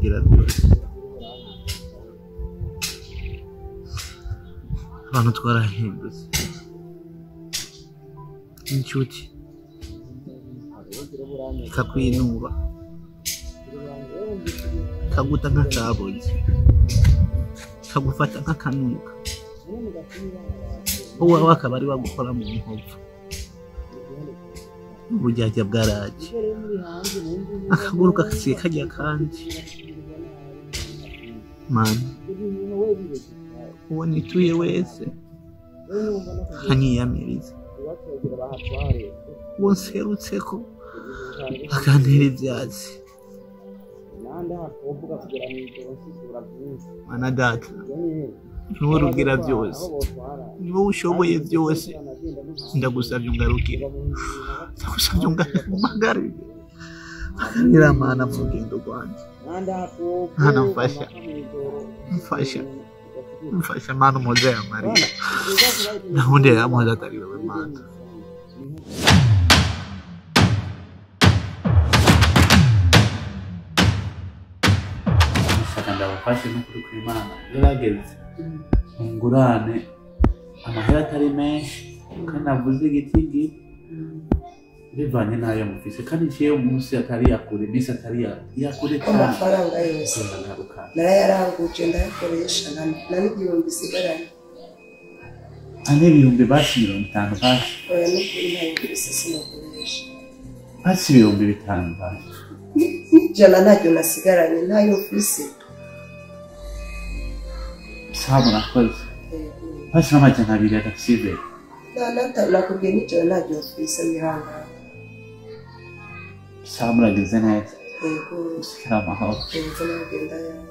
Rugira byose. Abantu twarahindutse. Inshuti ikakwinuba, ikaguta nk'akabozi, ikagufata nk'akanuka, uwawe akaba ari wagukora mu nkovu. Uburyarya bwaraje, akaguru gasigaye kajya kandi. Mana, uwo nituye wese akanyiyamiriza, uwo nserutseko akantera ivyatsi. Mana data, niwe Rugira byose, niwe ushoboye byose. Ndagusavye ungarukire, ndagusavye ungarukire, magarira Mana mu rugendo rwanje. Mana mfasha, mfasha, mfasha Mana, umpoze aya marira. Nta wundi yampoza atari wewe Mana. Shaka ndabafashe n'ukuri kw'Imana, gerageze ungurane amahera atari menshi kandi avuze igiti bivanye n'ayo mufise, kandi nciye umunsi atari yakure, iminsi atari yakure cyane. Amafaranga yose narayaranguje ndayakoresha, nta n'igihumbi isigaranye. Ane ibihumbi basi 50 basi. Oya n'ukuri ntayo mfise sinakoresha. Basi 5000 basi. N'ijana ntaryo nasigaranye, ntayo mfise. Sawa murakoze. Basi n'200 adasibe. Nakubwiye n'ijana ntaryo mfise, mwihangane. Sawa muragize neza. Yego. Musigare amahoro. Yego nagenda yanjye.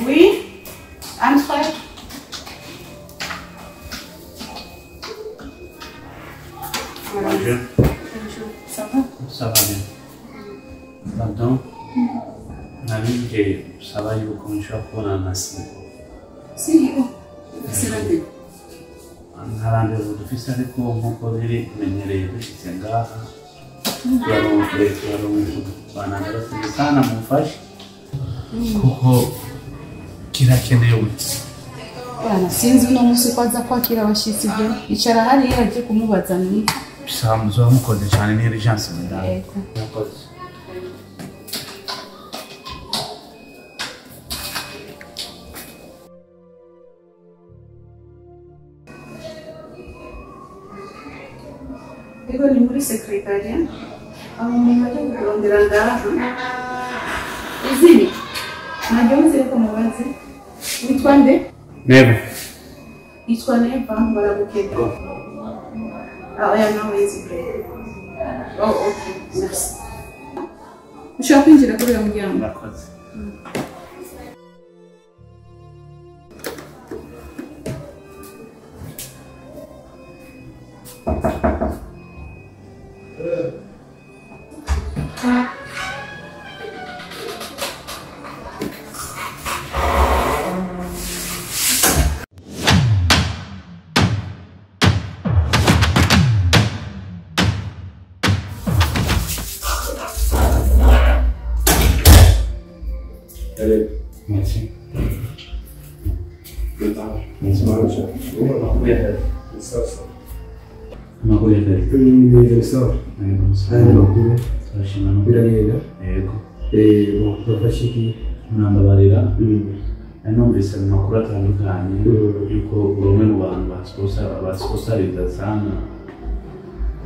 Oui, entrez. Bonjour. Bonjour, ça va? Ça va bien. Pardon? Nabije saba yuko nshobora kubonana na CEO. CEO? Ufise rendez-vous? Nta rendez-vous dufise, ariko nkuko biri menyereye dushitse ngaha turaronka sana mumfashe kuko kirakenewe. Bwana, sinzi uno munsi ko aza kwakira abashitsi byo. Icara hariya aje kumubaza ni. Sawa muzoba mukoze cyane, ni urgence madame. Yego. Murakoze. Ego ni muri secretariat. Aho umuntu aje kukurondera ngaha. Izini. Najya nzi ko mubaze. Witwa nde? Neva. Yitwa Neva, baragukeka. Ah, oya nawe izi bre. Oh, okay. Merci. Ushobora kwinjira kuri uyu muryango. Murakoze. Merci. Amakuru Sawa. Turashima no Biragenda. Yego. Bafashe iki? Murambabarira. Numvise mu makuru atandukanye yuko uri umwe mu bantu basponsoriza sana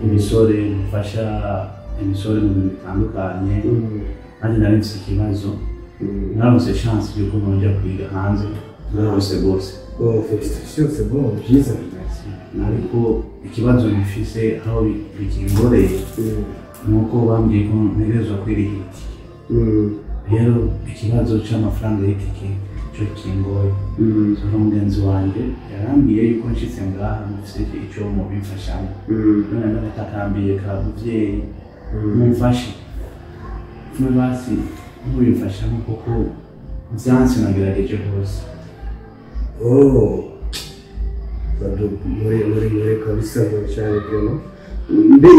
imisore, mufasha imisore mu bintu bitandukanye. Nanjye nari mfise ikibazo, naronse chance yuko nongera kwiga hanze rwose rwose. Bon, félicitations, c'est bon, byiza. Ariko ikibazo nifise aho bikingoreye ni uko bambwiye ko ntegerezwa kwirihira itike. Rero ikibazo c'amafaranga y'itike Icyo kingoye. So mugenzi wanjye yarambwiye yuko nshitse ngaha mufise icyo mubimfashamo. None ndabatakambiye ka muvyeyi mumfashe. Mwe basi mubimfashamo kuko vyanse nagerageje hose. Oh. Bado muri kabisa cyane vraiment. Mbe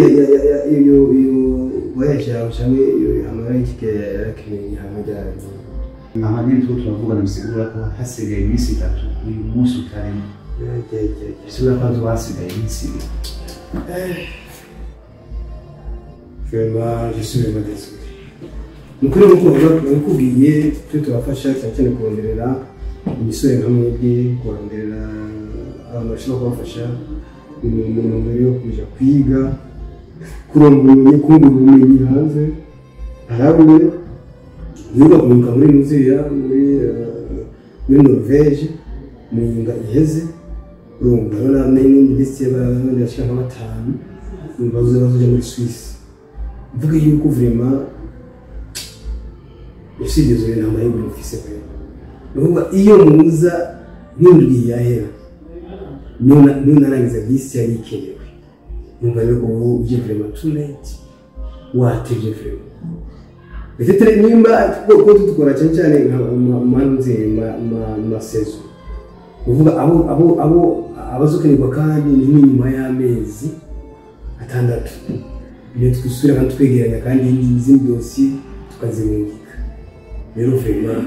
iyo voyage yawe cyangwa iyo amara y'itike yarakeneye hamajyanye. Aha nyine turiko turavugana bisigura ko hasigaye iminsi 3 uyu munsi utarimo. Bisigura ko hazoba hasigaye iminsi 2. Vraiment, je suis vraiment désolé. Nukuri nkuko nakubwiye twe turafasha cyane cyane kuronderera imisore nka mwebwe, kuronderera abantu bashobora kubafasha mu ntumbero yo kuja kwiga, kuronka ubumenyi, kungura ubumenyi hanze. Harabwe niba kunguka muri Nigeria, muri Norvège, mu yinga iheze, urumva rero n'indi liste y'abandi bashika nka 5 bazoja muri Suisse. Mvuga yuko vraiment je suis désolé nta mahirwe mufise pe. Nukuvuga iyo muza nk'indwi yahera nunarangiza liste yari ikenewe. Numva rero ko ubu uje vraiment too late, watevye vraiment. Peut-être nimba ko dukora cyane cyane manze ma saison. Uvuga abo abazokenerwa kandi ni nyuma y'amezi 6. Iyo twisubira kandi twegeranya kandi izindi dossier tukazirungika. Rero vraiment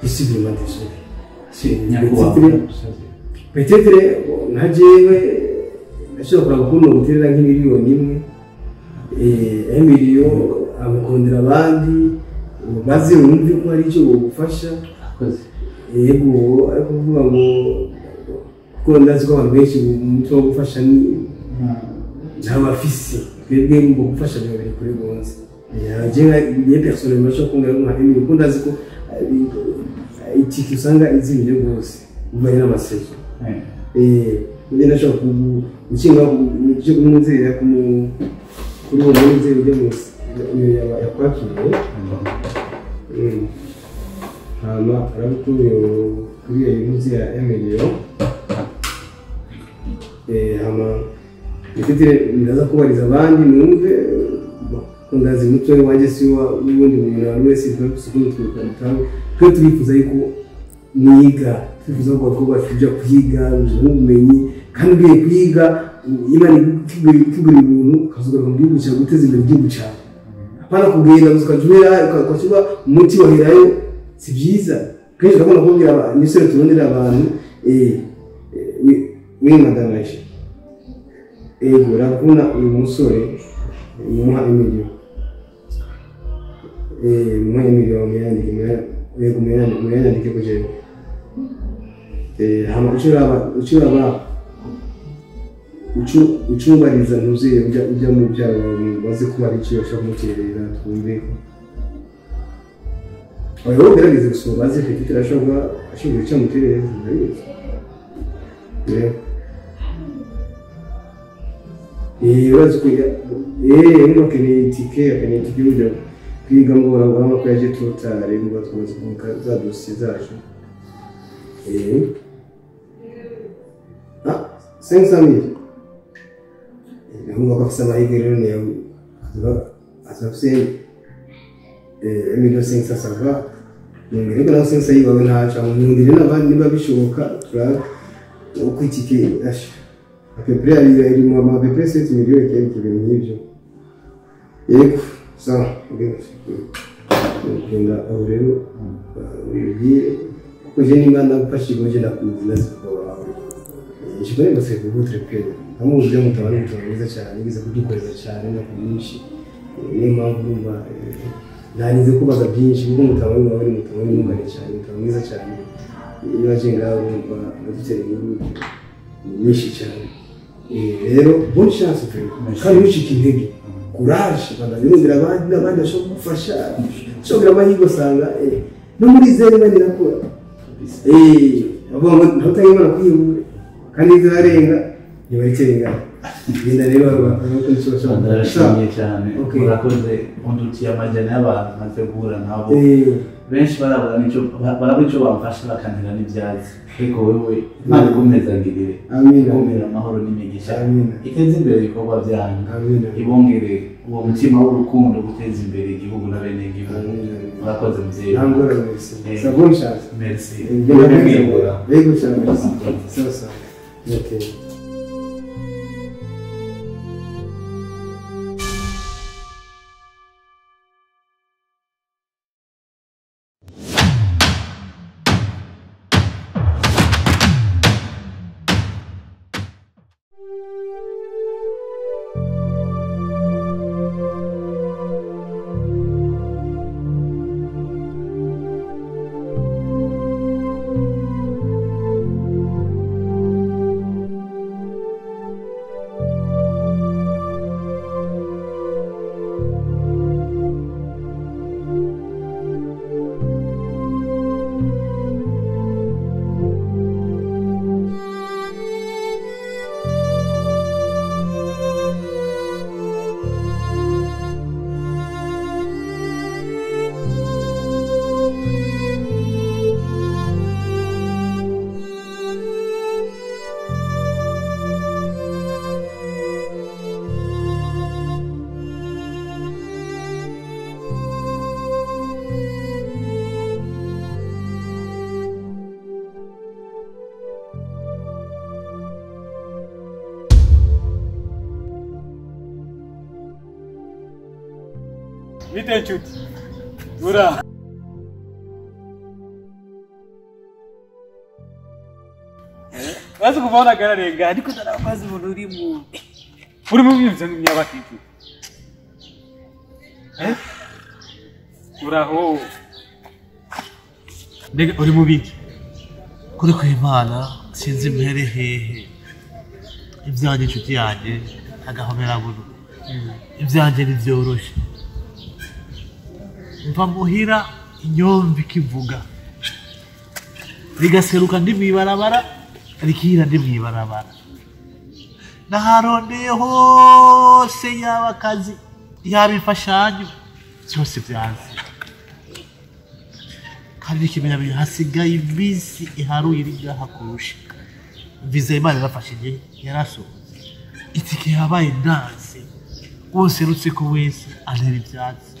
je suis vraiment désolé. Peut-être nka jewe ndashobora kuraba ukuntu noguterera nk'imiliyoni 1, emiliyo amukondera abandi maze wumve ko hari icyo bogufasha. Yego, ariko kuvuga ngo kuko ndazi ko abantu benshi umutima wo gufasha ni ntabafise. Twebwe ngo gufasha biba biri kuri gonze. Jewe personnellement nshobora kongera nka emiliyo kuko ndazi ko itike usanga izimvye rwose bivanye n'amasezo. Njye ndashobora gukinga icyo kumwizera kuri uwo mwizera ujya munsi yakwakiriye. Hama arabikuriye kuri iyo ntuzi ya emiliyo. Hama ndaza kubariza abandi numve ko ndazi umutwe wanjye si uw'undi muntu wari wese twe turifuza yuko mwiga, turifuza ko abakobwa bacu tujya kwiga ubumenyi, kandi ugiye kwiga Imana ikugurira ubuntu ukazogaruka mu gihugu cyawe guteza imbere igihugu cyawe. Hapana kugenda gusa ukajya ukacuba umuti waherayo, si byiza. Kenshi urakunda kubwira imisore turondera abantu we madame Aisha. Ego urakunda uyu musore umuha emiliyo. Umuha emiliyo muyandike, yego muyandike ko jewe. Hama ucuraba ucubariza ntuzuye ujya mu byaro baze kuba ari icyo bashobora kumuterera twumve ko. Oya ugerageze gusoma baze petite arashobora ashobora icyo amuterera ndabizi. Urazi ko ngo akeneye itike ujya kwiga ngo urabona ko yaje totale ngo twamaze kunguka za dosiye zacu. Ah, 500 000. Nkumva ko afise amahirwe rero niyo azafise 1,500,000 ça va. Nongere ko naho 500 yiwawe ntaco, nkundire n'abandi niba bishoboka turabe uko itike asha. À peu près iri mu ma à peu près 7 millions et quelques ibintu nk'ivyo. Yego, sawa, ngenda aho rero ubibwire kuko je nimba ndagufashije je ndakuzi ndazi wawe. Je connais parce que vous très bien. Hamwe uburyo mutabana mutaba mwiza cyane, biza kudukoreza cyane no ku byinshi. Niyo mpamvu numva nanize kubaza byinshi kuko mutaba wawe ni mutaba w'intungane cyane, mutaba mwiza cyane. Iyo aje ngaho numva adutera inkuru nyinshi cyane. Rero bonne chance frère. Kandi ntucike intege. Courage, bandanye abandi n'abandi bashobora kugufasha. Ushobora amahirwe usanga no muri zero Imana irakora. Bavuga ngo ntutanga Imana kwihura. Kandi izarenga ntibarikerenga. Genda rero abakozi. Ndashimye cyane. Okay. Urakoze, undutiye amajana y'abantu maze guhura nabo. Eh, Benshi barabura n'icyo barabura icyo bamfasha, bakantera n'ibyatsi, ariko wewe Imana ikumezagirire. Amina. Ikumpere amahoro n'imigisha. Amina. Iteze imbere ibikorwa byanyu. Amina. Ibongere uwo mutima w'urukundo, guteza imbere igihugu n'abenegihugu. Amina. Murakoze, mubyeyi. Nta ngorane, merci. Eh. Sa bonne chance. Merci. Genda neza. Yego cyane, merci. Sawa sawa. Okay. Bite nshuti? Ura. Wazi kuvaona kararenga ariko ndarabazi umuntu uri mu bintu myabakiki. Eh? Uraho. Mbega uri mu biki? Kuri kw'Imana sinzi mpere hehe. Ibyanjye, inshuti yanjye, agahomera buno. Ibyanjye ntibyoroshe. Mva muhira inyombi ikivuga, rigaseruka ndi mw'ibarabara, rikira ndi mw'ibarabara. Naharondeye hose, yaba akazi, yaba imfashanyo, byose byanze. Kandi n'ikimenyamenya, hasigaye iminsi iharuye iri ngaha kurusha viza. Imana yarafashije, yarasohotse itike, yabaye ndanse. Wose ko wese antera ibyatsi,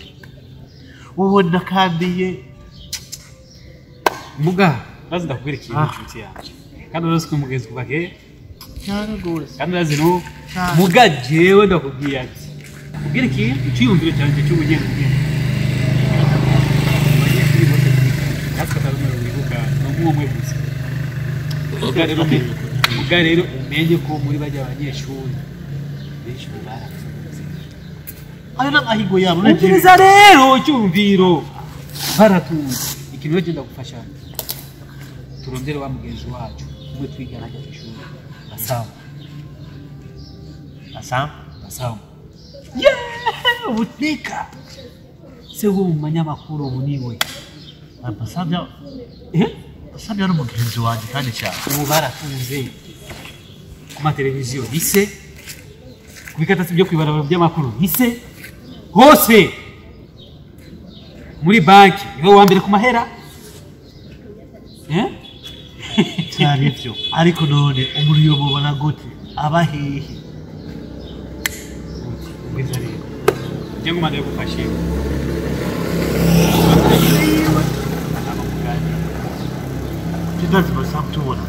ubona kandi ye. Muga, bazi ndakubwira ikintu, Ah. nshuti yanjye. Kandi urazi ko umugenzi kuva kera, Cyane rwose. kandi urazi no Cyane. muga jewe ndakubwiye ati kubwira ikintu icyiyumviro cyanjye cy'ubugeni bugeni. Abanyeshuri bose twiga, natwe atarumwe wibuka, ni umwe umwe gusa. Muga rero umenye ko muri bajya abanyeshuri benshi ubu baratunze. Ayo ni amahigo yabo. Umviriza rero icyumviro, baratunze. Ikintu rero genda gufasha, turondere wa mugenzi wacu umwe twigana ajya ku ishuri, Basamu. Asa. Basamu yeee ubutika se wo mu manyamakuru ubu niwe. Basabya. Eh? Basabya ni umugenzi wanjye kandi cyane. Ubu baratunze, ku mateleviziyo hise, ku bikatasi byo kwibarabara by'amakuru hise, hose, muri banki niwe wa mbere ku mahera. Eh? Cyane ibyo, ariko none umuntu yomubona gute? Aba hehe? Ubwiza rero njye nguma ndagufashe anama kuganira. Ndazi basamu tubona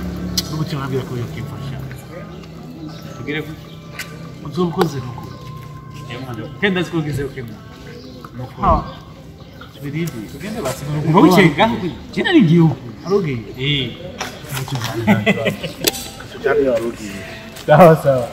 n'umutima nabwira ko yokimfasha. Tugire gutya. Uzoba ukoze nuko. Kandi ndazi ko ugize ukemura. Nuko Tubirinde. Tugende basi, uba wicaye ngaho, njye nari ngiye uku. Arugiye. Eh. Tujyane. Tujyane, arugiye. Sawa sawa.